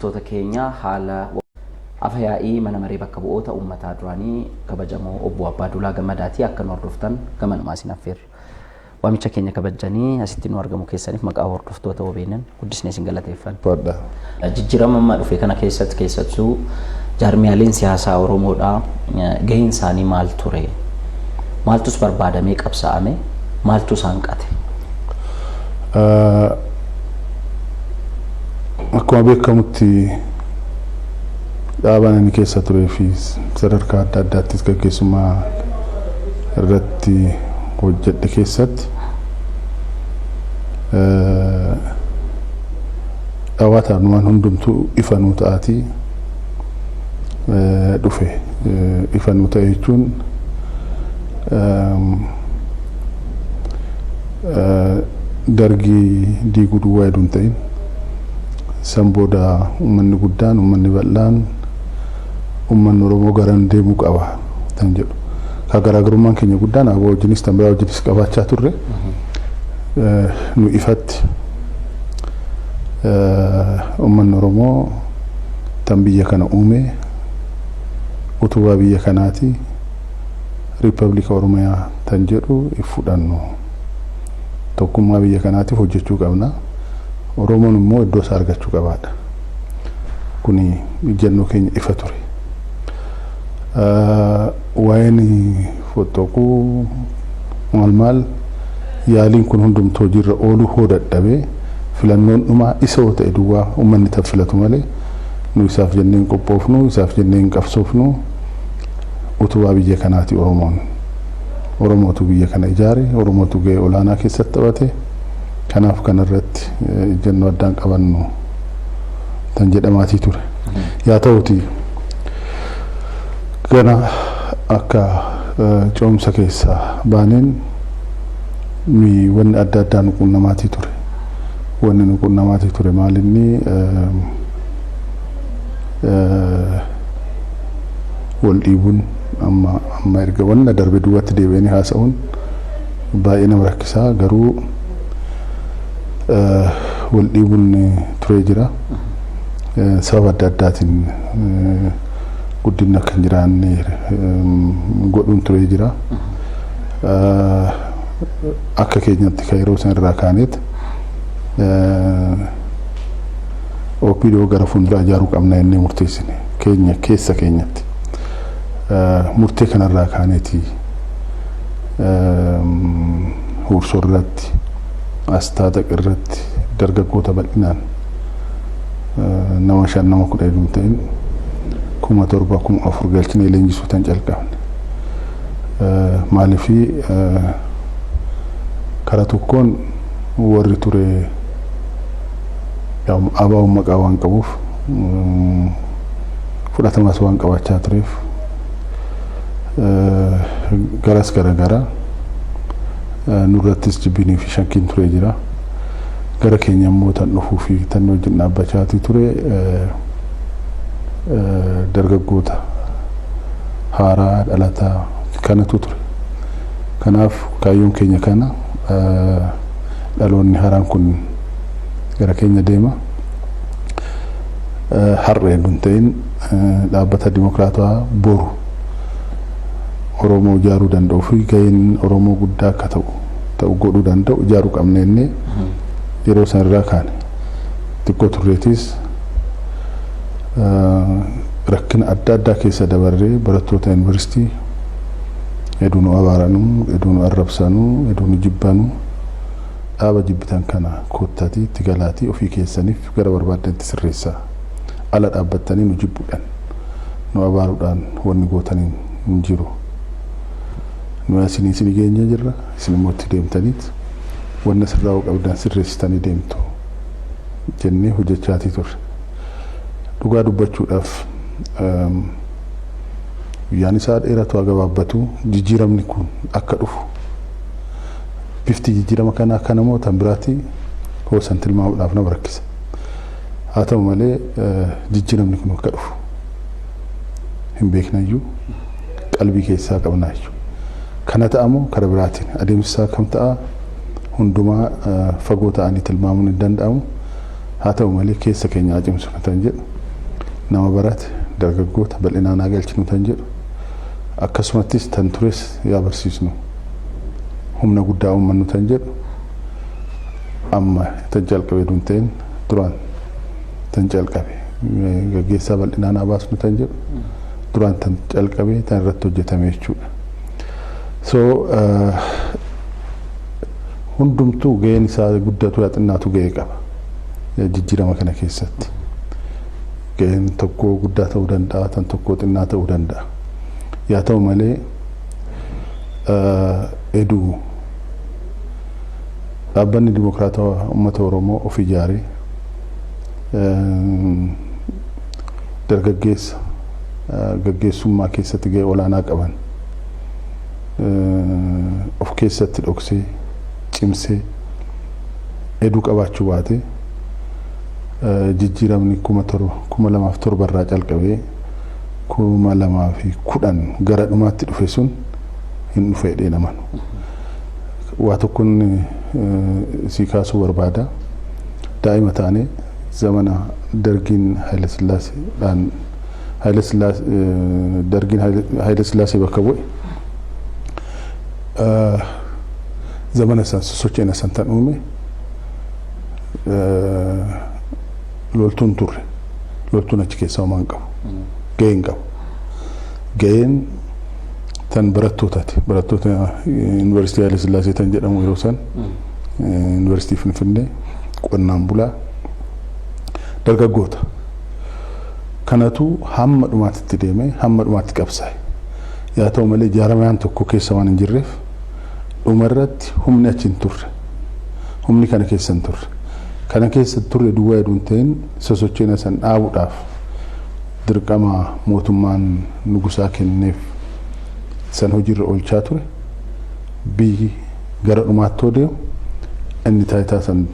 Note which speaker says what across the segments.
Speaker 1: Hordoftoota keenya, haala afa yaa'ii mana maree bakka bu'oota uummataa duraanii kabajamoo obbo Abbaaduulaa Gammadaatii akka nu hordoftan gamanumaa isin affeerra. Waamicha keenya kabajanii asitti nu argamu keessaniif maqaa hordoftoota OBN guddisnee isin galateeffanna.
Speaker 2: Fadha.
Speaker 1: Jijjiirama amma dhufe kana keessatti, keessattuu jaarmiyaaleen siyaasaa Oromoodhaa gaheen isaanii maal ture? Maaltus barbaadamee qabsaa'ame? Maaltu isaan qate?
Speaker 2: Akkuma beekamutti, dhaabaan inni keessa turee fi sadarkaa adda addaattis gaggeessummaa irratti hojjedhe keessatti dhawaataan waan hundumtuu ifa nuu ta'aatii dhufe. Ifa nuu ta'e jechuun dargii diiguu duwwaa heduu hin ta'in, san booda uummanni guddaan, uummanni bal'aan, uummanni Oromoo garan deemuu qaba kan jedhu. Ka garaagarummaan keenya guddaan ABO wajjinis tan biraa wajjinis qabaachaa turre, nu ifatti uummanni Oromoo tan biyya kana uume, utubaa biyya kanaati, Riippablika Oromiyaa tan jedhu if fudhannu. Tokkummaa biyya kanaatiif hojjechuu qabna. Oromoon immoo iddoo isaa argachuu qabaadha. Kuni ejjennoo keenya ifa ture. Waa'een foxxoquu maal maal, yaaliin kun hundumtuu hojiirra ooluu hoo dadhabee, filannoon dhumaa isa hoo ta'e duwwaa uummanni tan filatu malee, nu isaaf jennee hin qophoofnu, isaaf jennee hin qabsoofnu. Utubaa biyya kanaati Oromoon. Oromootu biyya kana ijaare, Oromootu gahee olaanaa keessatti taphate. Kanaaf kanarratti ejjennoo addaan qabannu tan jedhamaatii ture. Yaa ta'uti, gana akka ce'umsa keessaa baaneen nuyi wanni adda addaa nu qunnamaatii ture. Wanni nu qunnamaatii ture maalinni? Wal dhiibuun amma amma erga wanna darbe duubatti deebi'anii haasa'uun baay'ee nama rakkisaa, garuu wal dhiibuun turee jira. Sababa adda addaatiin guddinni akka hin jiraanne godhuun turee jira. Akka keenyatti kan yeroo san irraa kaaneet OPDO gara fuulduraa ijaaruu qabna jennee murteessine keenya keessa keenyatti. Murtee kanarraa kaaneeti Huursoo irratti, Astaataq irratti dargaggoota bal'inaan nama 5, nama 10 hin ta'in, 7,000, 4,000 galchinee leenjisuu tan calqabne. Maaliifii, kara tokkoon warri ture ABO'n maqaa waan qabuuf, fudhatamas waan qabaachaa tureef, garas garagara nurrattis jibbinii fi shakkiin turee jira. Gara keenya immoo tan dhufuu fi tan wajjin dhaabbachaatii ture dargaggoota haaraa dhalataa kanatu ture. Kanaaf kaayyoon keenya kana, dhaloonni haaraan kun gara keenya deema. Har'a hin ta'in, dhaabbata dimokiraatawaa boru Oromoo ijaaruu danda'u fi gaheen Oromoo guddaa akka ta'u godhuu danda'u ijaaruu qabna jennee yeroo san irraa kaane. Xiqqoo turreetis rakkina adda addaa keessa dabarree, barattoota yuunivarsiitii heduu nu abaaranuu, heduu nu arrabsanuu, heduu nu jibbanuu, dhaaba jibbitan kana koottaatii itti galaatii ofii keessaniif gara barbaaddanitti sirreessaa. Ala dhaabbattanii nu jibbuudhaan, nu abaaruudhaan wanni gootaniin hin jiru. Nu asinii isin geenyee jirra, isin immoo itti deemtaniit wanna sirraa'uu qabdan sirreessitanii deemtu jennee hojjechaatii turre. Dhugaa dubbachuudhaaf, guyyaan isaa dheeratu haa gabaabbatu, jijjiiramni kun akka dhufu, bifti jijjiirama kanaa kana moo tan biraatti hoosan tilmaamuudhaaf nama rakkisa. Haa ta'u malee, jijjiiramni kun akka dhufu hin beeknayyuu, qalbii keessaa qabnaayyuu. Kana ta'amoo kara biraatiin adeemsi isaa kam ta'a, hundumaa fagoo ta'anii tilmaamuun hin danda'amu. Haa ta'u malee, keessa keenya haa cimsu kan jedhu. Nama barate dargaggoota bal'inaan haa galchinu tan jedhu, akkasumattis tan tures yaa barsiisnu, humna guddaa uummannu tan jedhu, amma tan calqabe dun ta'in duraan tan calqabe, gaggeessaa bal'inaan haa baasnu tan jedhu duraan tan calqabe, tan irratti hojjetame jechuudha. So hundumtuu gaheen isaa guddatu yaa xinnaatu gahee qaba jijjiirama kana keessatti. Gaheen tokko guddaa ta'uu danda'a, tan tokko xinnaa ta'uu danda'a. Yaa ta'u malee, eduu dhaabbanni Dimokiraatawaa Uummata Oromoo of ijaaree dargaggeessa gaggeessummaa keessatti gahee olaanaa qaban of keessatti dhoksee cimsee eduu qabaachuu baate, jijjiiramni 2007 irraa calqabee 2010 gara dhumaatti dhufe sun hin dhufe jedhee amanu. Waa tokkoon si kaasuu barbaada. Daa'ima taanee zamana dargiin Haayilesillaaseedhaan, Haayilesillaasee, dargiin Haayilesillaasee bakka bu'e, zamana san sosocheena san tan uume loltuun turre. Loltuun achi keessaa homaa hin qabu, gahee hin qabu. Gaheen tan barattootaati. Barattoota Yuunivarsiitii Haayile Sillaasee tan jedhamu yeroo san Yuunivarsiitii Finfinnee, qonnaan bulaa, dargaggoota. Kanatu hamma dhumaatitti deemee hamma dhumaatti qabsaa'e. Yaa ta'u malee, jaarmayaan tokko keessa waan hin jirreef dhumarratti humni achi hin turre. Humni kana keessa hin turre. Kana keessa turre duwwaa heduu hin ta'in, sosocheena san dhaabuudhaaf dirqama mootummaan nugusaa kenneef san hojiirra oolchaa ture. Biyyi gara dhumaatti deemu inni taayitaa san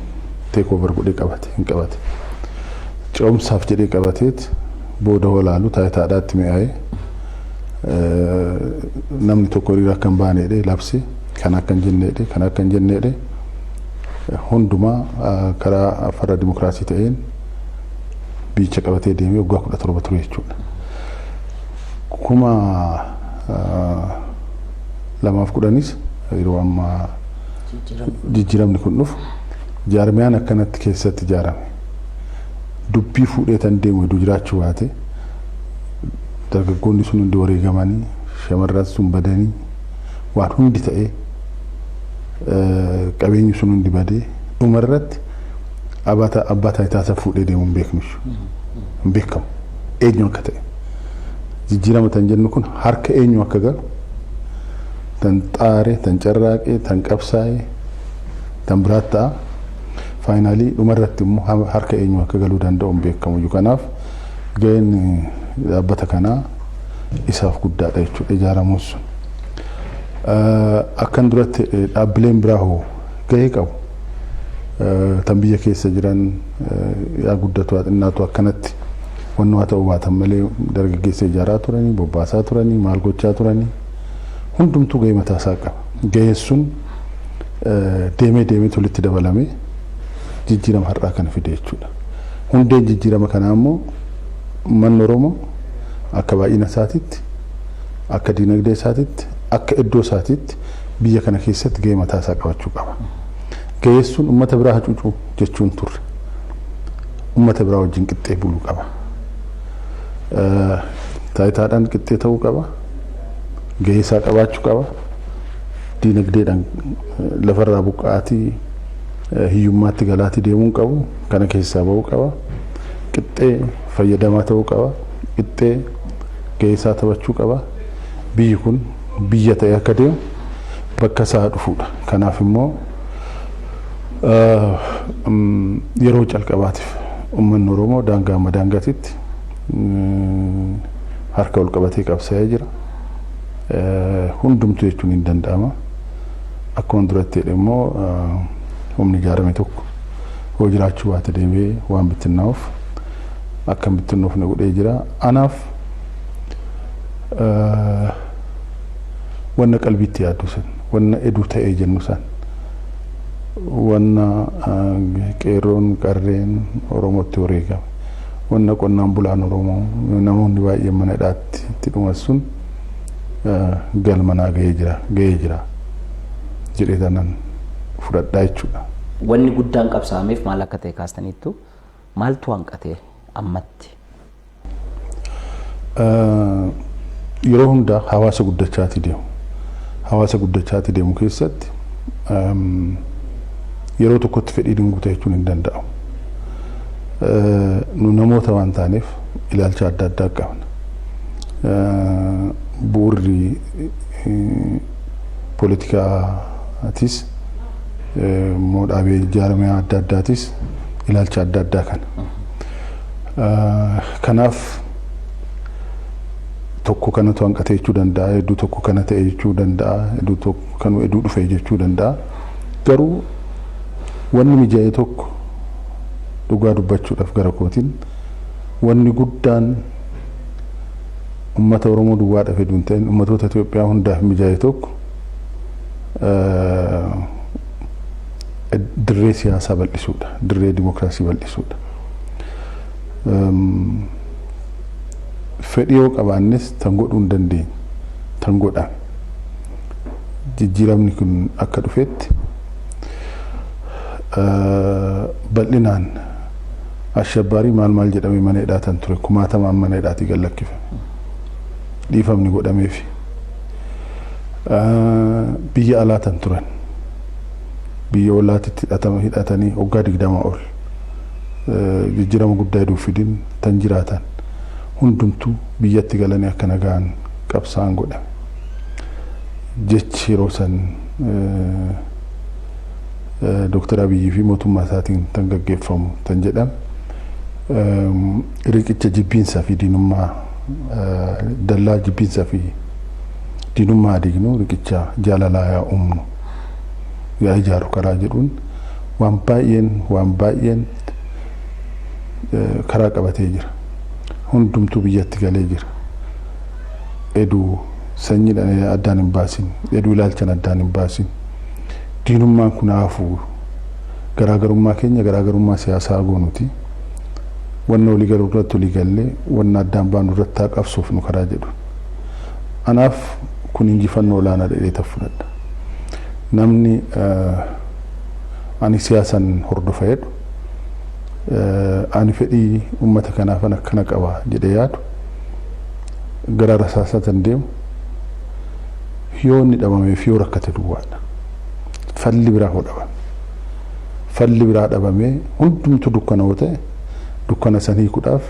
Speaker 2: take over godhee qabate hin qabate. Ce'umsaaf jedhee qabateet booda walaalu taayitaadhaatti mi'aayee namni tokko hiriira akka hin baane jedhee labse, kan akka hin jenne jedhee, kan akka hin jenne jedhee, hundumaa karaa farra dimokiraasii ta'een biyyicha qabatee deemee waggaa 17 ture jechuudha. 2010s yeroo ammaa jijjiiramni kun dhufu jaarmiyaan akkanatti keessatti ijaarame dubbii fuudhee tan deemu hedduu jiraachuu baate, dargaggoonni sun hundi wareegamanii, shamarran sun badanii, waan hundi ta'ee, qabeenyi sun hundi badee, dhumarratti abbaa taayitaa isa fuudhee deemu hin beeknu, hin beekamu eenyu akka ta'e. Jijjiirama tan jennu kun harka eenyu akka galu tan xaare, tan carraaqee, tan qabsaa'e tan biraat ta'a. Finally dhumarratti immoo harka eenyu akka galuu danda'u hin beekamu. Kanaaf gaheen dhaabbata kanaa isaaf guddaadha jechuudha ijaaramuun sun. Akkan duratti dhaabbileen biraa hoo gahee qabu. Tan biyya keessa jiran yaa guddatu haa xinnaatu, akkanatti wanni haa ta'uu baatan malee, dargaggeessa ijaaraa turanii, bobbaasaa turanii, maal gochaa turanii, hundumtuu gahee mataa isaa qaba. Gaheen sun deemee deemee walitti dabalamee jijjiirama har'aa kana fide jechuudha. Hundeen jijjiirama kanaa immoo uummanni Oromoo akka baay'ina isaatitti, akka diinagdee isaatitti, akka iddoo isaatitti biyya kana keessatti gahee mataa isaa qabachuu qaba. Gahee sun uummata biraa hacuucuu jechuun turre. Uummata biraa wajjin qixxee buluu qaba. Taayitaadhaan qixxee ta'uu qaba. Gahee isaa qabaachuu qaba. Diinagdeedhaan lafarraa buqqaatii hiyyummaatti galaatii deemuu qabu. Kana keessaa bahuu qaba. Qixxee fayyadamaa ta'uu qaba. Qixxee gahee isaa taphachuu qaba. Biyyi kun biyya ta'e akka deemu bakka isaa dhufuudha. Kanaaf immoo yeroo calqabaatiif uummanni Oromoo daangaa amma daangaatitti harka ol qabatee qabsaa'ee jira. Hundumtuu jechuun hin danda'ama. Akkuma duratti jedhe immoo, humni ijaarame tokko yoo jiraachuu baate deebi'ee waan bittinnaa'uuf akka hin bittinnoofne godhee jira. Anaaf wanna qalbiitti yaaddu san, wanna eduu ta'ee jennu san, wanna qeerroon qarreen Oromootti wareegame, Wanna qonnaan bulaan Oromoo namoonni baay'een mana hidhaatti itti dhuman sun galma naa gahee jira gahee jira jedhee tanan fudhadhaa jechuudha.
Speaker 1: Wanni guddaan qabsaa'ameef maal akka ta'e kaastaniittu, maaltu hanqate ammatti?
Speaker 2: Yeroo hundaa hawaasa guddachaati deemu. Hawaasa guddachaati deemu keessatti yeroo tokkotti fedhiin guuta jechuun hin danda'amu. Nu namoota waan taaneef ilaalcha adda addaa qabna. Bu'uurri poolitikaatis immoo dhaabee jaarmiyaa adda addaatis ilaalcha adda addaa kana. Kanaaf tokko kanatu hanqate jechuu danda'a, hedduu tokko kana ta'e jechuu danda'a, hedduu tokko kan hedduu dhufe jechuu danda'a. Garuu wanni mijaa'e tokko, dhugaa dubbachuudhaaf, gara kootiin wanni guddaan ummata Oromoo duwwaadhaaf hedduu hin ta'in ummatoota Itoophiyaa hundaaf mijaa'e tokko dirree siyaasaa bal'isuudha, dirree dimokiraasii bal'isuudha. Fedhii yoo qabaannes tan godhuu hin dandeenye tan godhame. Jijjiiramni kun akka dhufetti bal'inaan ashabbaarii maal maal jedhamee mana hidhaa tan ture kumaatamaan mana hidhaatii gad lakkifame. Dhiifamni godhameefi. Biyya alaa tan turan biyya ollaatitti hidhatanii waggaa 20 ol jijjiirama guddaa heduu fidin tan jiraatan hundumtuu biyyatti galanii akka nagaan qabsaa'an godhame. Jechi yeroo san Dooktar Abiyyi fi mootummaa isaatiin tan gaggeeffamu tan jedhame riqicha jibbiinsaa fi diinummaa, dallaa jibbiinsaa fi diinummaa diignu, riqicha jaalalaa yaa uumnu, yaa ijaaru karaa jedhuun waan baay'een karaa qabatee jira. Hundumtuu biyyatti galee jira. Eduu sanyiidhaan addaan hin baasin, eduu ilaalchan addaan hin baasin. Diinummaan kun haafuu, garaagarummaa keenya garaagarummaa siyaasaa goonuti. Wanna walii galuu irratti walii gallee wanna addaan baanu irratti haa qabsoofnu karaa jedhu. Anaaf kun injifannoo olaanaa dheedheeta fudhadha. Namni ani siyaasan hordofa jedhu, ani fedhii uummata kanaafan akkana qaba jedhee yaadu, gara rasaasatan deemu yoo inni dhabameef yoo rakkate duwwaadha. Falli biraa hoo dhabame. Falli biraa dhabamee hundumtu dukkana yoo ta'e, dukkana san hiikuudhaaf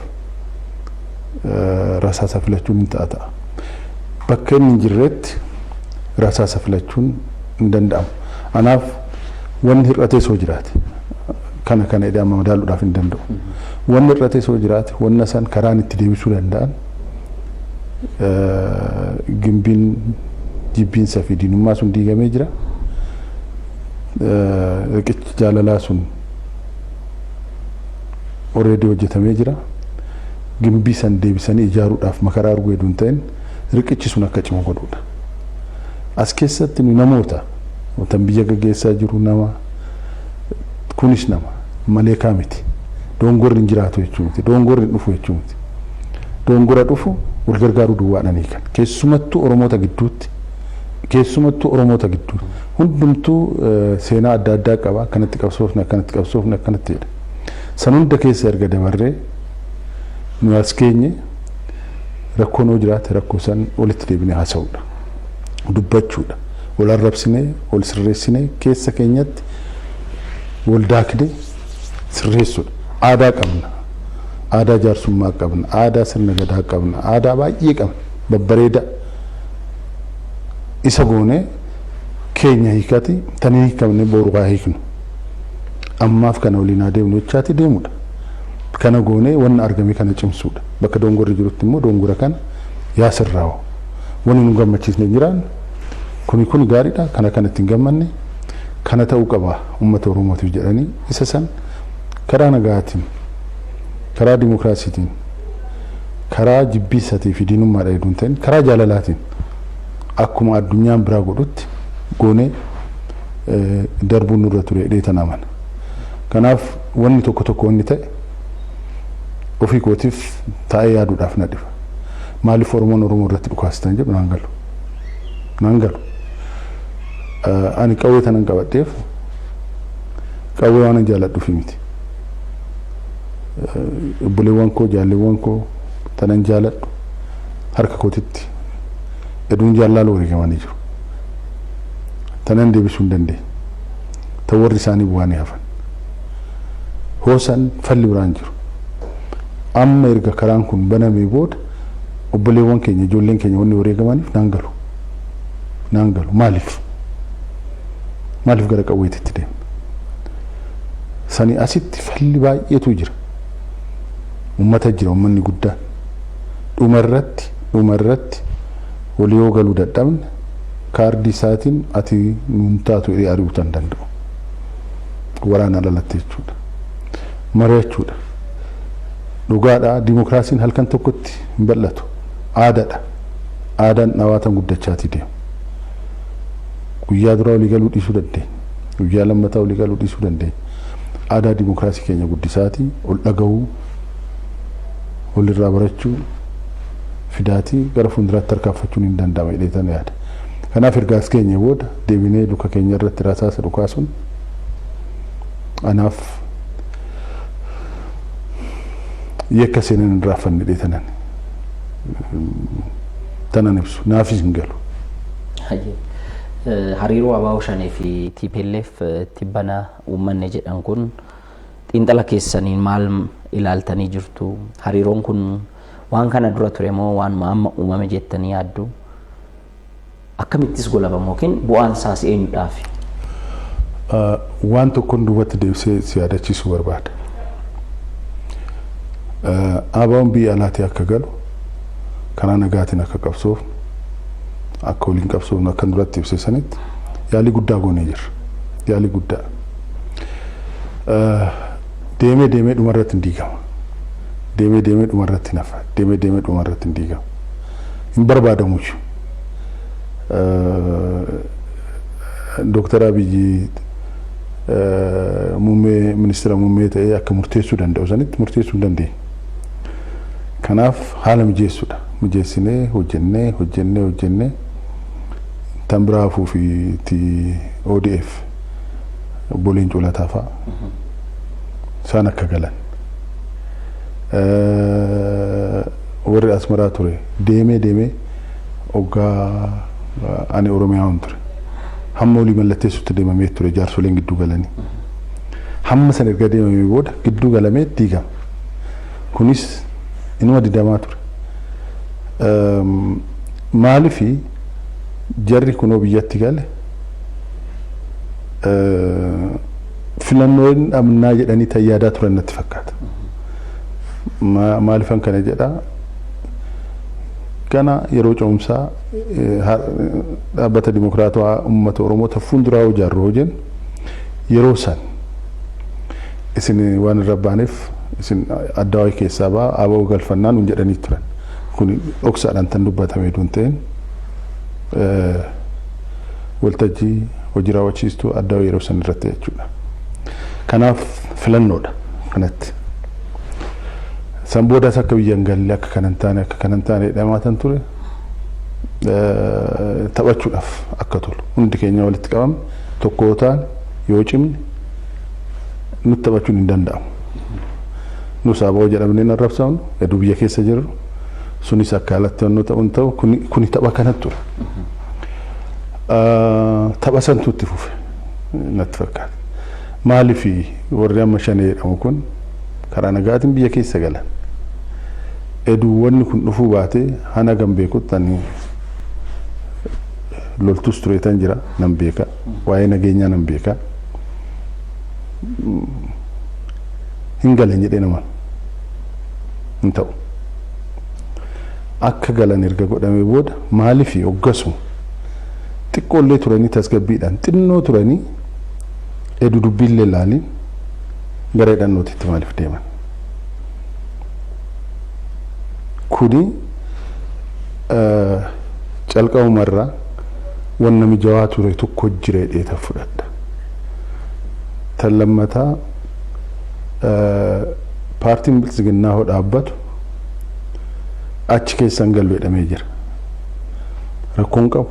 Speaker 2: rasaasa filachuun hin ta'a ta'a. Bakka inni hin jirretti rasaasa filachuun hin danda'amu. Anaaf wanni hir'atee soo jiraate, kana kana jedhee amma madaaluudhaaf hin danda'u. Wanni hir'atee soo jiraate, wanna san karaan itti deebisuu danda'an, gimbiin jibbiinsa fi diinummaa sun diigamee jira. Riqichi jaalalaa sun already hojjetamee jira. Gimbii san deebisanii ijaaruudhaaf makaraa arguu hedduun ta'in riqichi sun akka cimu godhuudha. As keessatti nu namoota tan biyya gaggeessaa jiru nama, kunis nama maleekaa miti. Dongorri hin jiraatu jechuu miti. Dongorri hin dhufu jechuu miti. Dongora dhufu wal gargaaruu duwwaadhaan hiikan. Keessumattuu Oromoota gidduutti, keessumattuu Oromoota gidduutti hundumtuu seenaa adda addaa qaba. Akkanatti qabsoofne, akkanatti qabsoofne, akkanatti jedha. San hunda keessa erga dabarree nu as geenye, rakkoon yoo jiraate rakkoo san walitti deebinee haasa'uudha. Dubbachuudha. Wal arrabsinee, wal sirreessinee, keessa keenyatti wal daaknee sirreessuudha. Aadaa qabna. Aadaa jaarsummaa qabna. Aadaa sirna gadaa qabna. Aadaa baay'ee qabna. Babbareeda. Isa goonee keenya hiikati tan hin hiikamne boru haa hiiknu. Ammaaf kana waliin haa deemnu jechaati deemudha. Kana goonee wanna argame kana cimsuudha. Bakka dongorri jirutti immoo dongora kana yaa sirraa'u. Wanni nu gammachiisne hin jiraan, kuni kun gaariidha, kana kana ittiin gammanne, kana ta'uu qaba uummata Oromootiif jedhanii isa san karaa nagaatiin, karaa dimokiraasiitiin, karaa jibbiisatii fi diinummaadha hedduun ta'in, karaa jaalalaatiin akkuma addunyaan biraa godhutti goonee darbuun nurra ture dheetan amana. Kanaaf wanni tokko tokko wanni ta'e Ofii kootiif taa'ee yaaduudhaaf na dhiba. Maaliif Oromoon Oromoo irratti dhukaastan jedhu naan galu. Naan galu. Ani qawwee tanan qabadheef qawwee waan jaaladhuufi miti. Obboleewwan koo, jaalleewwan koo tanan jaaladhu harka kootitti hedduun jaallaala wareegamanii jiru. Tanan deebisuu hin dandeenye. Tan warri isaanii bu'anii hafan. Hoosan falli biraan jiru. Amma erga karaan kun banamee booda obboleewwan keenya, ijoolleen keenya wanni wareegamaniif naan galu. Naan galu. Maaliif? Maaliif gara qawweetitti deemna? Sani asitti falli baay'eetu jira. Uummata jira, uummanni guddaan. Dhumarratti walii yoo galuu dadhabne kaardii isaatiin ati nuun taatu jedhee ari'uu tan danda'u. Waraana alatti jechuudha. Mari'achuudha. Dhugaadha, dimokiraasiin halkan tokkotti hin bal'atu. Aadaadha. Aadaan dhawaatan guddachaatii deema. Guyyaa duraa walii galuu dhiisuu dandeenya. Guyyaa lammataa walii galuu dhiisuu dandeenya. Aadaa dimokiraasii keenya guddisaatii ol dhagahuu, walirraa barachuu fidaatii gara fuulduraatti tarkaanfachuun hin danda'ama jedhee yaada. Kanaaf ergaas keenya booda deebinee luka keenya irratti rasaasa dhukaasuun anaaf yakka seenan hin raaffanne jedhee tanan ibsu, naafis hin galu.
Speaker 1: Hariiroo ABO Shanee fi TPLF tibbana uummanni jedhan kun xiinxala keessaniin maal ilaaltanii jirtu? Hariiroon kun waan kana dura ture moo waanuma amma uumame jettanii yaaddu? Akkamittis golabama yookiin bu'aan isaas eenyudhaafi?
Speaker 2: Waan tokkoon duubatti deebisee si yaadachiisuu barbaada. ABO'n biyya alaatii akka galu, karaa nagaatiin akka qabsoofnu, akka waliin qabsoofnu akka duratti ibse sanitti yaalii guddaa goonee jirra. Yaalii guddaa. Deemee deemee dhumarratti hin diigama. Deemee deemee dhumarratti hin hafa. Deemee deemee dhumarratti hin diigama. Hin barbaadamu. Dooktar Abiyyi muummee ministeera muummee ta'ee akka murteessuu danda'u sanitti murteessuu hin dandeenye. Kanaaf haala mijeessuudha. Mijeessinee hojjennee hojjennee hojjennee tan biraa hafuu fi ODF obbo Leencoo Lataa fa'a isaan akka galan. Warri Asmaraa ture deemee deemee hoggaa ani Oromiyaa ture. Hamma olii mallatteessutti deemamee ture jaarsoleen gidduu galanii. Hamma san erga deemamee booda gidduu galamee diigama. Kunis inuma didamaa ture. Maalifi jarri kunoo biyyatti gale filannoon dhabnaa jedhanii tayyaadaa turan natti fakkaata. Maalifan kana jedhaa? Kana yeroo ce'umsaa dhaabbata dimokiraatawaa uummata Oromoo ta fuulduraa ijaarru hoo jennu yeroo san isin waan irra baaneef isin adda waayii keessaa ba'a ABO galfannaa nuun jedhanii turan. Kun dhoksaadhaan tan dubbatame duun ta'in waltajjii hojii raawwachiistuu adda waayii yeroo san irratti jechuudha. Kanaaf filannoodha kanatti. San boodas akka biyya hin galle, akka kanan taane, akka kanan taane jedhamaa tan ture taphachuudhaaf akka tolu hundi keenya walitti qabamne tokko yoo taane, yoo cimne nutti taphachuun hin danda'amu. Nus ABO jedhamnee hin arrabsamnu, hedduu biyya keessa jirru sunis akka alatti wannoo ta'u hin ta'u, kuni tapha kanatti ture. Tapha santu itti fufe natti fakkaata. Maaliif warri amma Shanee jedhamu kun karaa nagaatiin biyya keessa galan? Eduu wanni kun dhufuu baate hana gam beekutti ani loltus tureetan jira, nan beeka. Waa'ee nageenyaa nan beeka. Hin galan jedhee nama hin ta'u. Akka galan erga godhamee booda maaliif hoggasuma xiqqoollee turanii, tasgabbiidhaan xinnoo turanii, edu dubbiillee laaliin gara hidhannootitti maaliif deeman? Kuni calqabumarraa wanna mijawaa ture tokko jira jedhee fudhadha. Tan lammataa Paartiin Biltsiginnaa hoo dhaabbatu achi keessan galu jedhamee jira. Rakkoon qabu.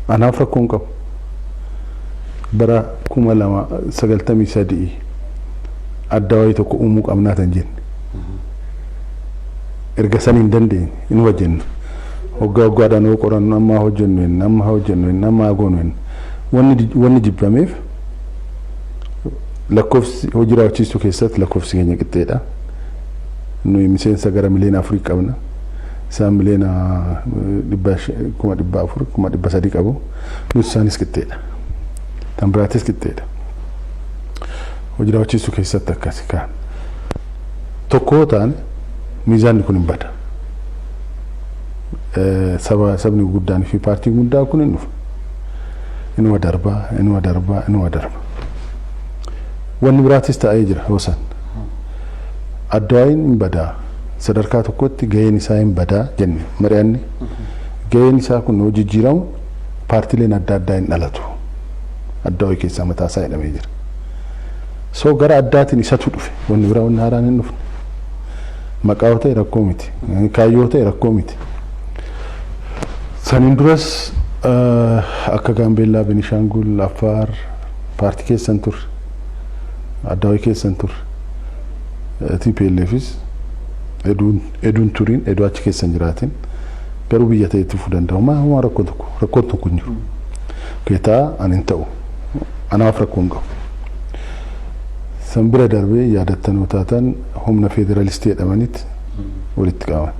Speaker 2: Anaaf rakkoon qabu. Bara 2093 adda wayii tokko uumuu qabnaa tan jenne. Erga san hin dandeenye hin hojjennu. Hoggaa hoggaadhaan yoo qorannu amma hojjennu jenna, amma hojjennu jenna, amma goonu jenna. Wanni jibbameef lakkoofsi hojii raawwachiistuu keessatti lakkoofsi keenya qixxeedha. Nuyi miseensa gara 4 miliyoona qabna. Isaan 400,000, 300,000 qabu. Nuti isaanis qixxeedha. Tan biraatis qixxeedha. Hojii raawwachiistuu keessatti akkasi kaan. Tokko ta'an miizaanni kun hin bada. Saba sabni guddaan fi paartiin guddaa kun hin dhufa. Inuma darbaa, inuma darbaa, inuma darba. Wanni biraatis ta'ee jira hoosan. Addawaayin hin badaa. Sadarkaa tokkotti gaheen isaa hin badaa jenne mari'anne. Gaheen isaa kun yoo jijjiiramu paartiileen adda addaa hin dhalatu. Addawaayii keessaa mataa isaa jedhamee jira. So gara addaatiin isatu dhufe. Wanni biraa wanni haaraan hin dhufne. Maqaa yoo ta'e rakkoo miti. Kaayyoo ta'e rakkoo miti. Saniin duras akka Gaambeellaa, Benishaangul, Affaar paartii keessan turre. Addawaayii keessan turre. TPLFis eduun turiin eduu achi keessan jiraatin garuu biyya ta'etti fufuu danda'u. Maa rakkoo tokko rakkoon tokko hin jiru. Keetaa ani hin ta'u. Anaaf rakkoo hin qabu. San bira darbee yaadattanoo taatan humna federaalistii jedhamanitti walitti qabaman.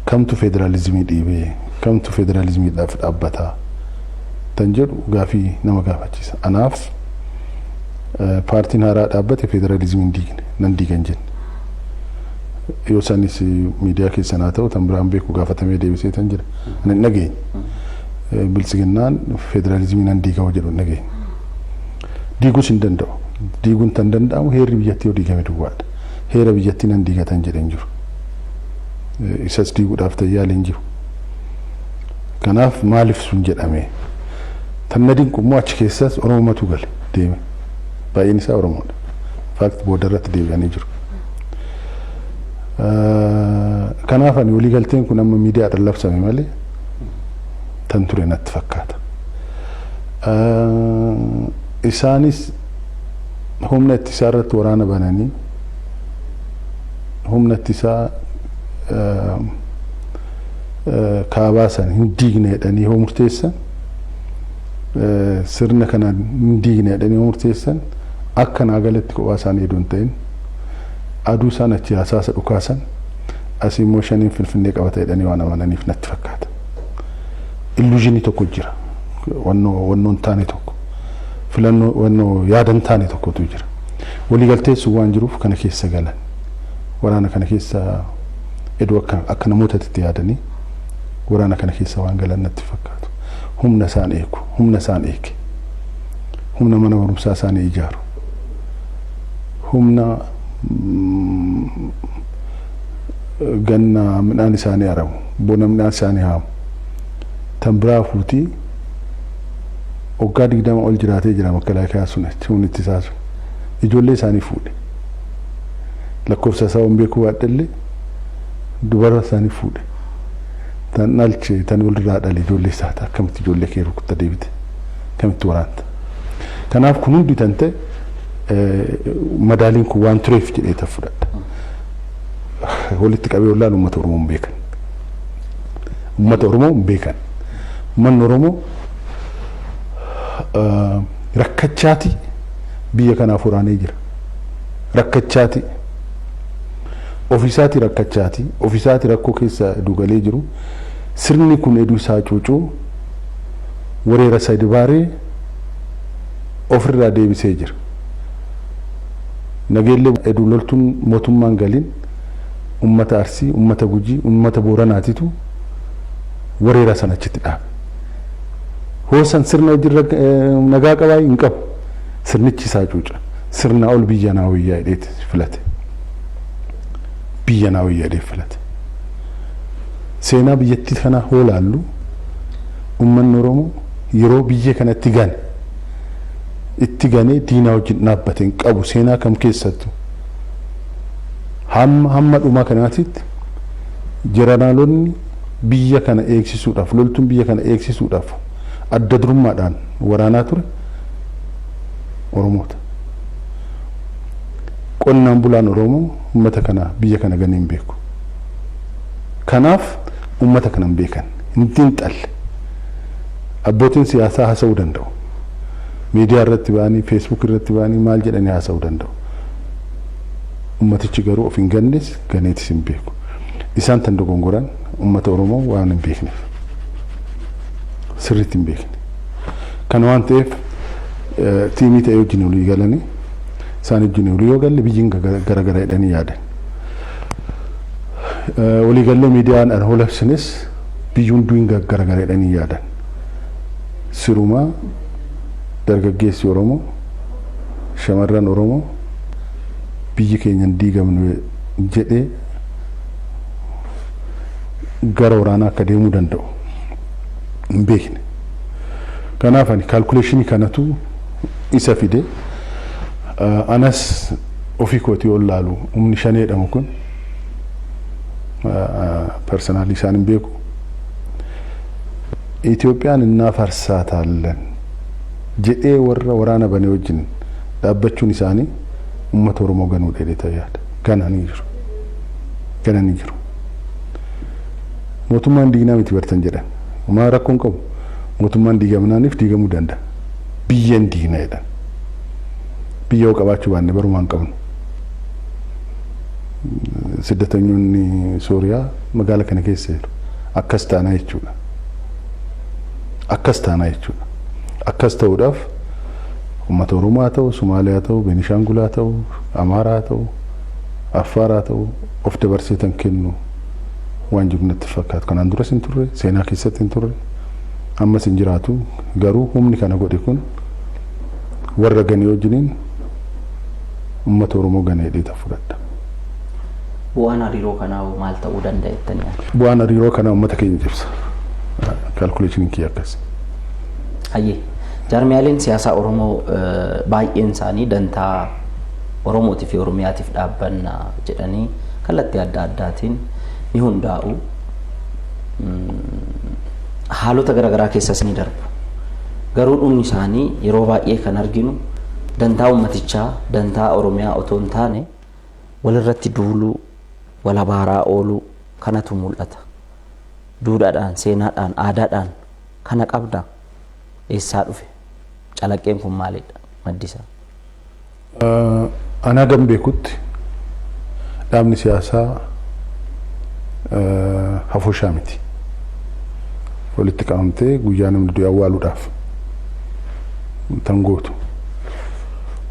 Speaker 2: Kamtu federaalizimii dhiibee, kamtu federaalizimiidhaaf dhaabbataa tan jedhu gaafii nama gaafachiisa. Anaaf paartiin haaraa dhaabbate federaalizimii hin diigne, nan diigan jenne. Yoo isaanis miidiyaa keessan haa ta'u tan biraan beeku gaafatamee deebisee tan jira. Ani hin dhageenye. Biltsiginnaan federaalizimii nan diiga hoo jedhu hin dhageenye. Diiguus hin danda'u. Diiguun tan danda'amu heerri biyyattii yoo diigame duwwaadha. Heera biyyattii nan diiga tan jedhe hin jiru. Isas diiguudhaaf tan yaale hin jiru. Kanaaf maaliif sun jedhame? Tan na dinqu immoo achi keessas Oromomatu gale deeme. Baay'een isaa Oromoodha. Fact booda irratti deebi'anii jiru. Kanaaf ani waliigalteen kun amma miidiyaadhaan labsame malee tan ture natti fakkaata. Isaanis humna ittisaa irratti waraana bananii humna ittisaa kaabaa san hin diigne jedhanii yoo murteessan, sirna kana hin diigne jedhanii yoo murteessan, akka naa galatti kophaa isaanii heduu hin ta'in aduu isaan achi hasaasa dhukaasan asii immoo shaniin Finfinnee qabata jedhanii waan amananiif natti fakkaata. Illusion tokko jira. Wannoo hin taane tokko. Filannoo wannoo yaada hin taane tokkotu jira. Waliigalteessu waan jiruuf kana keessa galan. Waraana kana keessa eduu akka namootatti yaadanii waraana kana keessa waan galan natti fakkaatu. Humna isaan eegu, humna isaan eege. Humna mana barumsaa isaanii ijaaru. Humna ganna midhaan isaanii aramu, bona midhaan isaanii haamu. Tan biraa fuutii waggaa 20 ol jiraatee jira makalaakaa sun achi humni ittisaa sun. Ijoollee isaanii fuudhe. Lakkoofsa isaa waan beekuu baadhellee dubara isaanii fuudhe. Tan dhalche, tan walirraa dhale ijoollee isaati. Akkamitti ijoollee kee rukutta deebite? Akkamitti waraanta? Kanaaf kun hundi tan ta'e madaaliin kun waan tureef jedhee tan fudhadha. Walitti qabee ollaan uummata Oromoo hin beekan. Uummata Oromoo hin beekan. Uummanni Oromoo rakkachaati biyya kanaaf waraanee jira. Rakkachaati. Ofiisaati rakkachaati. Ofiisaati rakkoo keessa dugalee jiru. Sirni kun eduu isaa cuucuu wareera sadi baaree ofirraa deebisee jira. Nageellee eduu loltuun mootummaan galiin uummata Arsii, uummata Gujii, uummata Booranaatitu wareera sana achitti dhaabe. Hoosan sirna hojiirra nagaa qabaa hin qabu. Sirnichi isaa cuuca. Sirna ol biyya naa wayyaa jedheeti filate. Biyya naa wayyaa jedhee filate. Seenaa biyyattii kanaa hoo laallu uummanni Oromoo yeroo biyya kanatti gane itti ganee diinaa wajjin dhaabbate hin qabu seenaa kam keessattuu. Hamma dhumaa kanaatitti jeneraalonni biyya kana eegsisuudhaaf, loltuun biyya kana eegsisuudhaaf adda durummaadhaan waraanaa ture Oromoota. Qonnaan bulaan Oromoo uummata kana, biyya kana ganee hin beeku. Kanaaf uummata kana hin beekan, hin xiinxalle. Abbootiin siyaasaa haasa'uu danda'u. Miidiyaa irratti ba'anii, Facebook irratti ba'anii maal jedhanii haasa'uu danda'u. Ummatichi garuu of hin gannes, ganeetis hin beeku. Isaan tan dogongoran uummata Oromoo waan hin beekneef. Sirriitti hin beekne. Kana waan ta'eef tiimii ta'ee wajjin olii galanii, isaan wajjin olii yoo galle biyyiin garagara jedhanii yaadan. Walii gallee miidiyaan an holabsinis biyyi hunduu hin garagara jedhanii yaadan. Sirumaa dargaggeessi Oromoo, shamarran Oromoo biyyi keenya hin diigamnu jedhee gara waraanaa akka deemuu danda'u hin beekne. Kanaaf ani calculation kanatu isa fide. Anas ofii kootii ol laalu, humni shanee jedhamu kun personally isaan hin beeku. Itoophiyaan እናፈርሳታለን jedhee warra waraana banee wajjin dhaabbachuun isaanii uummata Oromoo ganuu dheedhee yaada. Gananii jiru. Gananii jiru. Mootummaan diignaa miti bartan jedhan. Homaa rakkoon qabu. Mootummaan diigamnaaniif diigamuu danda'a. Biyyeen diigna jedhan. Biyya yoo qabaachuu baanne barumaan qabnu. Siddatanyoonni Sooriyaa magaala kana keessa jiru. Akkas taanaa jechuudha. Akkas taanaa jechuudha. Akkas ta'uudhaaf uummata Oromoo haa ta'u, Sumaalee haa ta'u, Beenishaangul haa ta'u, Amaaraa haa ta'u, Affaar haa ta'u, of dabarsee tan kennu waan jiru natti fakkaatu. Kanaan duras hin turre, seenaa keessatti hin turre, ammas hin jiraatu. Garuu humni kana godhe kun warra ganee wajjiniin uummata Oromoo ganee dheeta fudhadha.
Speaker 1: Bu'aan hariiroo kanaa maal ta'uu danda'a jettanii yaaddu?
Speaker 2: Bu'aan hariiroo kanaa uummata keenya cimsa. Calculationiin kiyya akkas.
Speaker 1: Hayyee. Jaarmiyaaleen siyaasaa Oromoo baay'een isaanii dantaa Oromootii fi Oromiyaatiif dhaabbanna jedhanii kallattii adda addaatiin ni hundaa'u. Haalota garaagaraa keessas ni darbu. Garuu dhumni isaanii yeroo baay'ee kan arginu dantaa uummatichaa, dantaa Oromiyaa otoo hin taane walirratti duuluu, wal abaaraa ooluu kanatu mul'ata. Duudhaadhaan, seenaadhaan, aadaadhaan kana qabda. Eessaa dhufe? Calaqqeen kun maalidha? Maddi isaa?
Speaker 2: Anaa gam beekutti dhaabni siyaasaa hafoshaa miti. Walitti qabamtee guyyaa namni du'e awwaaluudhaaf tan gootu.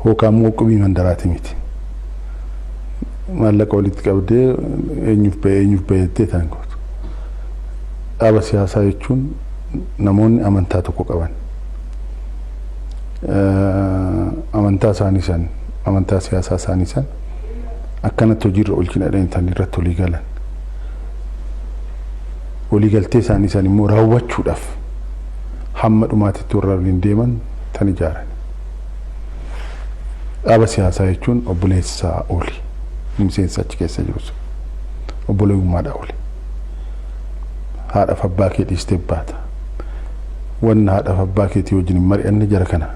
Speaker 2: Hookaan immoo qubii mandaraati miti. Maallaqa walitti qabdee eenyuuf ba'e, eenyuuf ba'e jettee tan gootu. Dhaaba siyaasaa jechuun namoonni amantaa tokko qaban, amantaa isaanii san, amantaa siyaasaa isaanii san akkanatti hojiirra oolchina jedhanii tan irratti walii galan. Waliigaltee isaanii san immoo raawwachuudhaaf hamma dhumaatitti warra waliin deeman tan ijaaran. Dhaaba siyaasaa jechuun obboleessaa oli. Miseensa achi keessa jiru sun. Obboleewwummaadhaa oli. Haadhaaf abbaa kee dhiistee baata. Wanna haadhaaf abbaa keetii wajjin hin mari'anne jara kana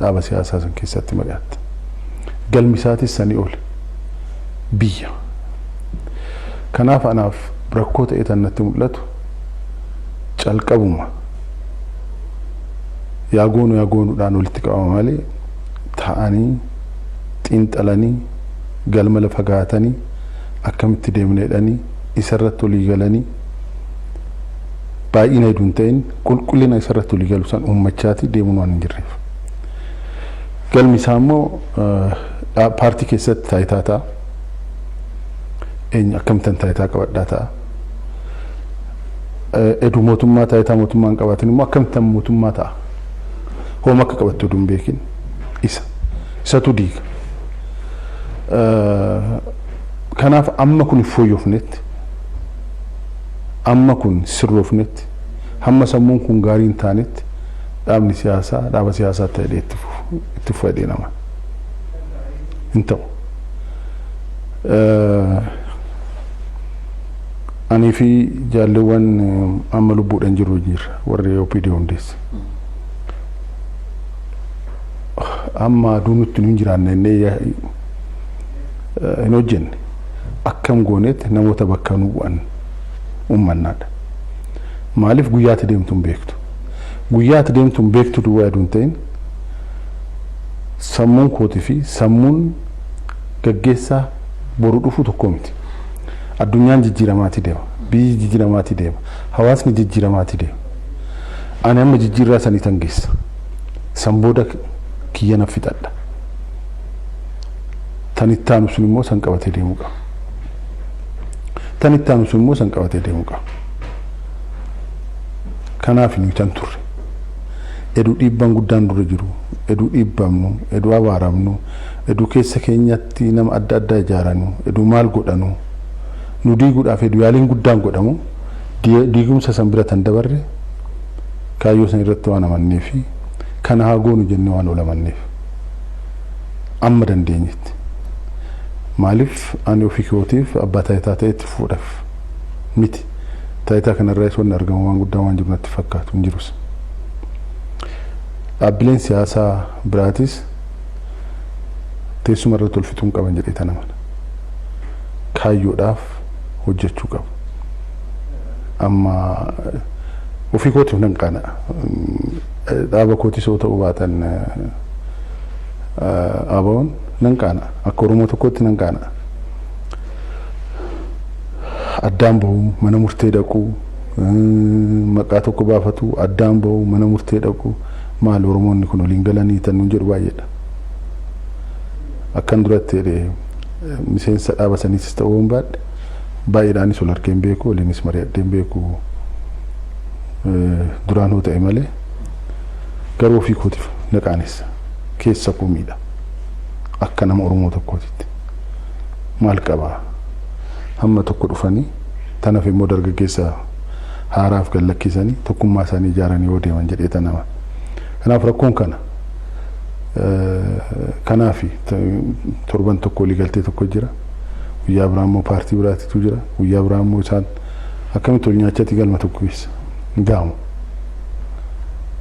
Speaker 2: dhaaba siyaasaa san keessatti mari'atta. Galmi isaatis sanii oli. Biyya. Kanaaf anaaf rakkoo ta'e tan natti mul'atu calqabuma yaa goonu yaa goonuudhaan walitti qabama malee ta'anii xiinxalanii, galma lafa gahatanii, akkamitti deemna jedhanii isarratti walii galanii, baay'ina hedduu hin ta'in qulqullina isarratti walii galu san uummachaati deemuun waan hin jirreef. Galmi isaa immoo paartii keessatti taayitaa ta'a. Eenyu akkamittan taayitaa qabadhaa ta'a. Eduu mootummaa taayitaa mootummaa hin qabaatin immoo akkamittan mootummaa ta'a. Hooma akka qabattu oduu hin beekin isa. Isatu diiga. Kanaaf amma kun hin fooyyofnetti, amma kun sirroofnetti, hamma sammuun kun gaarii hin taanetti dhaabni siyaasaa dhaaba siyaasaa ta'ee itti fufu jedhee nama hin ta'u. Anii fi jaalleewwan amma lubbuudhaan jiru jirra warri OPD hundeesse. Amma aduu nutti nu hin jiraanne innee hin hojjenne. Akkam goonetti namoota bakka nu bu'an uummannaadha. Maaliif guyyaatti deemtu hin beektu? Guyyaatti deemtu hin beektu duwwaa aduu hin ta'in sammuun kootii fi sammuun gaggeessaa boru dhufu tokko miti. Addunyaan jijjiiramaatii deema. Biyyi jijjiiramaatii deema. Hawaasni jijjiiramaatii deema. Ani amma jijjiirraa sanii tan geessa. San booda kiyya na fixadha. Tan itti aanu sun immoo san qabatee deemuu qaba. Tan itti aanu sun immoo san qabatee deemuu qaba. Kanaaf nuyi tan turre. Eduu dhiibbaan guddaan dura jiru, eduu dhiibbamnu, eduu abaaramnu, eduu keessa keenyatti nama adda addaa ijaaranu, eduu maal godhanu, nu diiguudhaaf eduu yaaliin guddaan godhamu, diigumsa san bira tan dabarre kaayyoo san irratti waan amannee fi kana haa goonu jennee waan ol amanneef amma dandeenyetti. Maaliif ani ofii kootiif abbaa taayitaa ta'etti fuudhaaf miti. Taayitaa kanarraas wanni argamu waan guddaa waan jiru natti fakkaatu hin jirus. Dhaabbileen siyaasaa biraatis teessuma irratti ol fixuu hin qaban jedhee tan amana. Kaayyoodhaaf hojjechuu qabu. Amma ofii kootiif nan qaana'a. Dhaaba kootis yoo ta'uu baatan ABO'n nan qaana'a. Akka Oromoo tokkootti nan qaana'a. Addaan bahuu, mana murtee dhaquu, maqaa tokko baafatu, addaan bahuu, mana murtee dhaquu, maal Oromoonni kun waliin galanii tan nuun jedhu baay'eedha. Akkan duratti jedhee miseensa dhaaba saniitis ta'uu hin baadhe baay'eedhaanis ol argee hin beeku, waliinis mari'adhee hin beeku duraan hoo ta'e malee garuu ofii kootiif na qaanessa. Keessa koo miidha. Akka nama Oromoo tokkootitti. Maal qabaa? Hamma tokko dhufanii tanaaf immoo dargaggeessa haaraaf gad lakkisanii tokkummaa isaanii ijaaranii yoo deeman jedhee tan amana. Kanaaf rakkoon kana. Kanaaf torban tokko waliigaltee tokko jira. Guyyaa biraa immoo paartii biraatitu jira. Guyyaa biraa immoo isaan akkamitti wal nyaachatti galma tokko keessa hin ga'amu.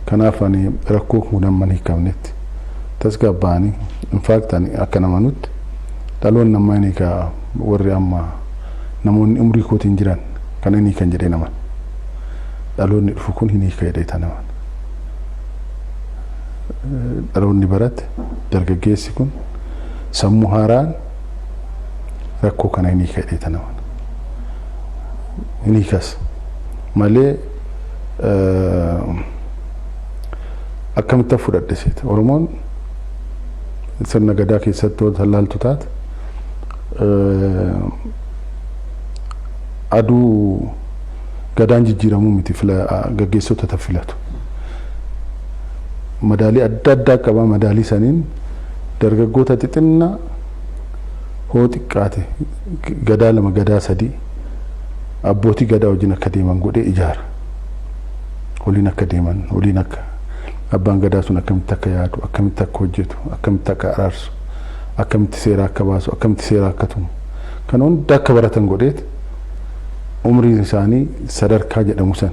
Speaker 2: Kanaaf ani rakkoo kun amma hin hiikamnetti tasgabbaa'anii, in fact ani akka namanutti dhaloonni ammaa inni hiika, warri amma namoonni umrii kootiin jiran kana hin hiikan jedhee naman. Dhaloonni dhufu kun hin hiika jedhee tan aman. Dhaloonni barate dargaggeessi kun sammuu haaraan rakkoo kana hin hiika jedhee tan aman. Hin hiikas malee akkamitti fudhadhe seeta. Oromoon sirna gadaa keessatti wanta laaltu taate aduu gadaan jijjiiramuu miti gaggeessota ta filatu. Madaalii adda addaa qaba. Madaalii saniin dargaggoota xixinnaa hoo xiqqaate gadaa lama, gadaa sadii abbootii gadaa wajjin akka deeman godhee ijaara. Waliin akka deeman, waliin akka abbaan gadaa sun akkamitti akka yaadu, akkamitti akka hojjetu, akkamitti akka araarsu, akkamitti seera akka baasu, akkamitti seera akka tumu. Kan hunda akka baratan godheet umriin isaanii sadarkaa jedhamu san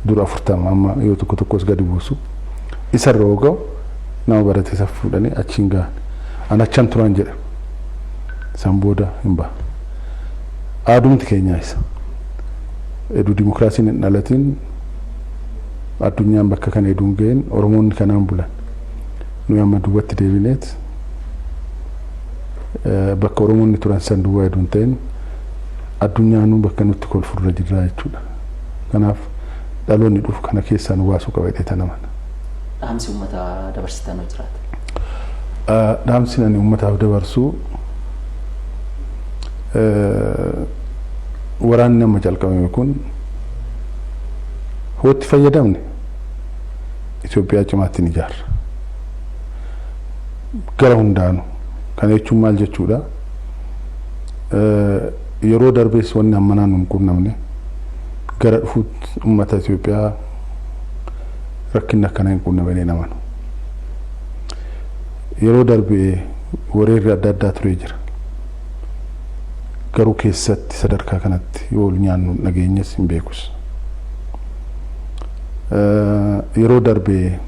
Speaker 2: dura 40, amma yoo tokko tokkos gadi buusu, isarra yoo ga'u nama barate isa fuudhanii achiin gahan. An achan turan jedha. San booda hin baha. Aadumti keenyaa isa. Eduu dimokiraasiin hin dhalatin, addunyaan bakka kana eduun ga'een Oromoonni kanaan bulan. Nuyi amma duubatti deebineet bakka Oromoonni turan san duwwaa eduu hin ta'in addunyaanuu bakka nutti kolfurra jirraa jechuudha. Kanaaf dhaloonni dhufu kana keessaa nu baasuu qaba jedhee tan amana.
Speaker 1: Dhaamsi uummata dabarsitan yoo jiraate.
Speaker 2: Dhaamsi ani uummataaf dabarsu, waraanni amma calqabame kun hootti fayyadamne Itoophiyaa cimaatti ni ijaarra. Gara hundaanu. Kana jechuun maal jechuudha? Yeroo darbees wanni ammanaa nu hin qunnamne gara dhufuutti uummata Itoophiyaa rakkinni akkana hin qunnamne namanu. Yeroo darbe wareerri adda addaa turee jira. Garuu keessatti sadarkaa kanatti yoo ol nyaannu dhageenyas hin beekus. Yeroo darbee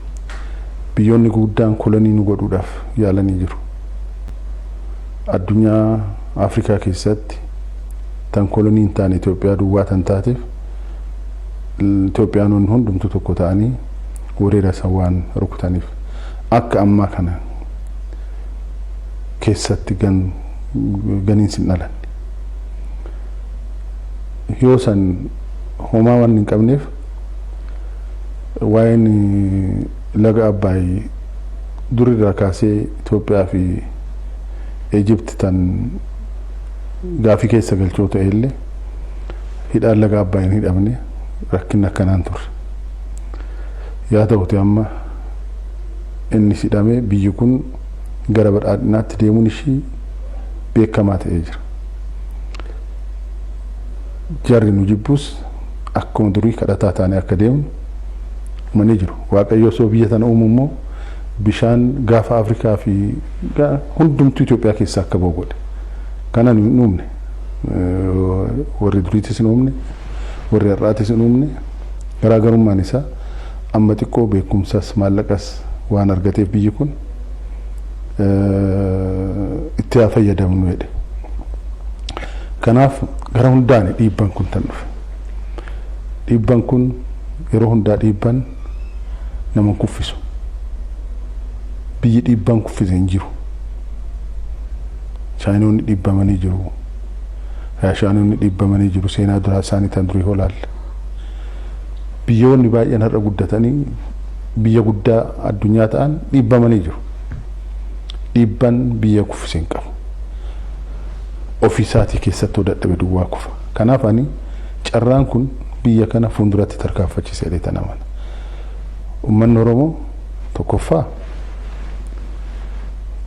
Speaker 2: biyyoonni guddaan kolonii nu godhuudhaaf yaalanii jiru. Addunyaa Afrikaa keessatti tan kolonii hin taane Itoophiyaa duwwaa tan taateef, Itoophiyaanonni hundumtu tokko ta'anii weerara san waan rukutaniif, akka ammaa kana keessatti ganiinsi hin dhalanne. Yoo san homaa waan hin qabneef, waa'een laga Abbaay durirraa kaasee Itoophiyaa fi Egypt tan gaafii keessa galchoo ta'e illee, hidhaan laga Abbaay hin hidhamne, rakkinni akkanaan turre. Yaa ta'uti, amma inni hidhamee biyyi kun gara badhaadhinaatti deemuun ishii beekamaa ta'ee jira. Jarri nu jibbus akkuma durii kadhataa taanee akka deemnu manii jiru. Waaqayyo osoo biyya tana uumu immoo bishaan gaafa Afrikaa fi hundumtuu Itoophiyaa keessaa akka ba'u godhe. Kana nu uumne. Warri duriitis hin uumne, warri har'aatis hin uumne. Garaagarummaan isaa amma xiqqoo beekumsas maallaqas waan argateef, biyyi kun itti haa fayyadamnu jedhe. Kanaaf gara hundaani dhiibban kun tan dhufe. Dhiibban kun yeroo hundaa dhiibban nama kuffisu. Biyyi dhiibban kuffise hin jiru. Chaayinoonni dhiibbamanii jiru. Raashiyaanonni dhiibbamanii jiru. Seenaa duraa isaanii tan durii holaalle. Biyyoonni baay'een har'a guddatanii biyya guddaa addunyaa ta'an dhiibbamanii jiru. Dhiibban biyya kuffise hin qabu. Ofiisaatii keessattuu dadhabe duwwaa kufa. Kanaaf ani carraan kun biyya kana fuulduratti tarkaanfachiisa jedhee tan amana. Uummanni Oromoo tokkoffaa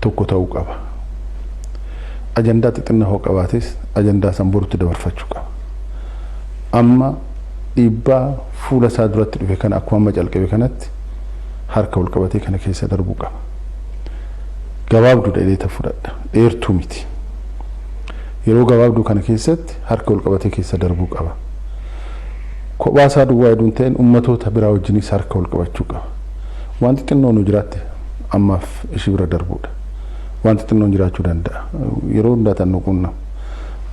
Speaker 2: tokko ta'uu qaba. Ajandaa xixinnaa hoo qabaates, ajandaa san borutti dabarfachuu qaba. Amma dhiibbaa fuula isaa duratti dhufe kana akkuma amma calqabe kanatti harka wal qabatee kana keessa darbuu qaba. Gabaabduu dheereeta fudhadha. Dheertuu miti. Yeroo gabaabduu kana keessatti harka wal qabatee keessa darbuu qaba. Kophaa isaa duwwaa hedduun ta'in, ummatoota biraa wajjinis harka wal qabachuu qaba. Wanti xinnoon nu jiraatte ammaaf ishii bira darbuudha. Wanti xinnoon jiraachuu danda'a. Yeroo hundaa tan nu quunnamu.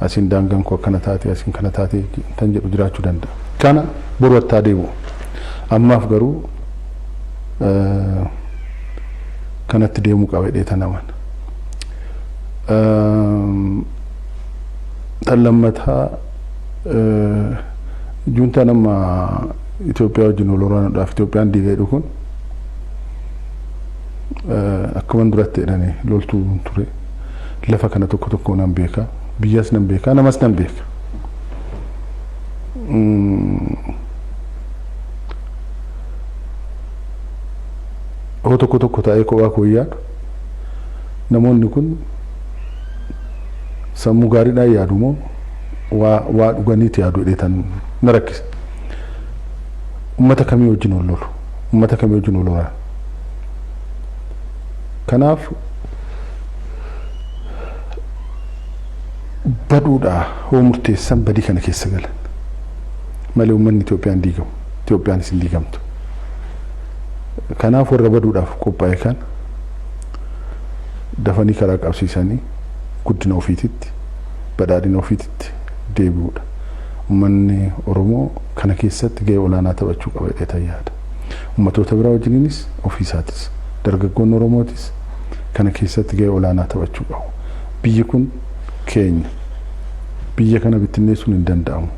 Speaker 2: Asiin daangaan koo akkana taate, asiin kana taate tan jedhu jiraachuu danda'a. Kana boru attaa deebi'u. Ammaaf garuu kanatti deemuu qaba jedhee tan amana. Tan lammataa, juuntaan amma Itoophiyaa wajjin wal waraanuudhaaf Itoophiyaan diiga jedhu kun, akkuma duratti jedhanii loltuu ture, lafa kana tokko tokko nan beeka, biyyas nan beeka, namas nan beeka. Hoo tokko tokko taa'ee kophaa koo yaadu, namoonni kun sammuu gaariidhaan yaadu moo waa dhuganiiti yaadu jedhee tan na rakkisa. Uummata kamii wajjin wal lolu? Uummata kamii wajjin wal waraanu? Kanaaf baduudha hoo murteessan, badii kana keessa galan malee uummanni Itoophiyaan diigamu. Itoophiyaanis hin diigamtu. Kanaaf warra baduudhaaf qophaa'e kan dafanii karaa qabsiisanii guddina ofiititti, badhaadhina ofiititti deebi'uudha. Uummanni Oromoo kana keessatti gahee olaanaa taphachuu qaba jedhee tan yaada. Ummatoota biraa wajjiniinis, ofiisaatis, dargaggoonni Oromootis kana keessatti gahee olaanaa taphachuu qabu. Biyyi kun keenya. Biyya kana bittinneessuun hin danda'amu.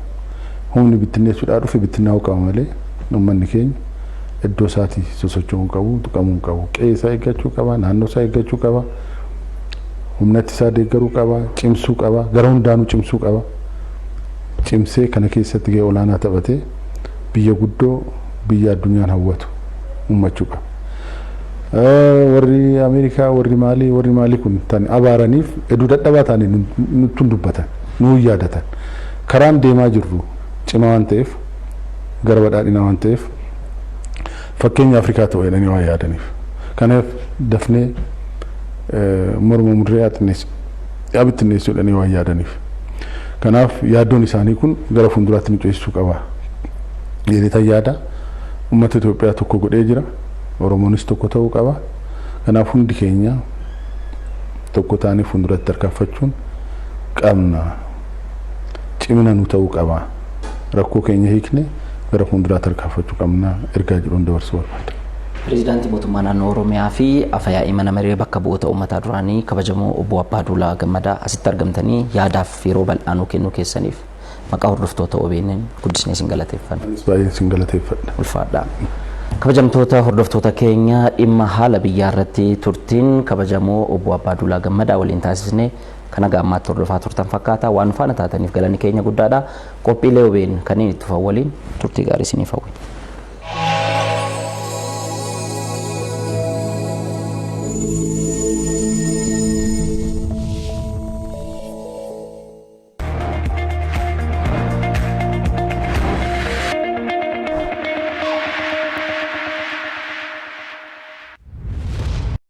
Speaker 2: Humni bittinneessuudhaa dhufe bittinnaa'uu qaba malee, uummanni keenya iddoo isaatii sosocho'uu hin qabu, tuqamuu hin qabu. Qe'ee isaa eeggachuu qaba, naannoo isaa eeggachuu qaba, humnatti isaa deeggaruu qaba, cimsuu qaba, gara hundaanuu cimsuu qaba. Cimsee kana keessatti gahee olaanaa taphatee biyya guddoo, biyya addunyaan hawwatu uummachuu qaba. Warri Ameerikaa, warri maalii, warri maalii kun tan abaaraniif hedduu dadhabaa ta'anii nutti dubbatan, nuu yaadatan. Karaan deemaa jirru cimaa waan ta'eef, gara badhaadhinaa waan ta'eef, fakkeenya Afrikaa ta'u jedhanii waan yaadaniif. Kanaaf dafnee morma murree haa bittinneessu jedhanii waan yaadaniif. Kanaaf yaaddoon isaanii kun gara fuulduraatti nu ceesisuu qaba. Jedhee yaada uummata Itoophiyaa tokko godhee jira. Oromoonis tokko ta'uu qaba. Kanaaf hundi keenya tokko taanee fuulduratti tarkaanfachuun qabna. Cimina nu ta'uu qaba. Rakkoo keenya hiikne gara fuulduraa tarkaanfachuu qabna ergaa jedhuun dabarsuu barbaada.
Speaker 1: Pireezidaantii mootummaa naannoo Oromiyaa fi Afyaa'ii mana maree bakka bu'oota uummataa duraanii kabajamoo obbo Abbaaduulaa Gammadaa, asitti argamtanii yaadaaf yeroo bal'aa nuu kennuu keessaniif maqaa hordoftoota OBN guddisnee isin galateeffanna.
Speaker 2: Baay'een isin galateeffadha.
Speaker 1: Ulfaadha. Kabajamtoota hordoftoota keenya, dhimma haala biyyaa irratti turtiin kabajamoo obbo Abbaaduulaa Gammadaa waliin taasisne kan haga ammaatti hordofaa turtan fakkaata. Waan faana taataniif galanni keenya guddaadha. Qophiilee OBN kanneen itti fufan waliin turtii gaarii isiniif hawwina.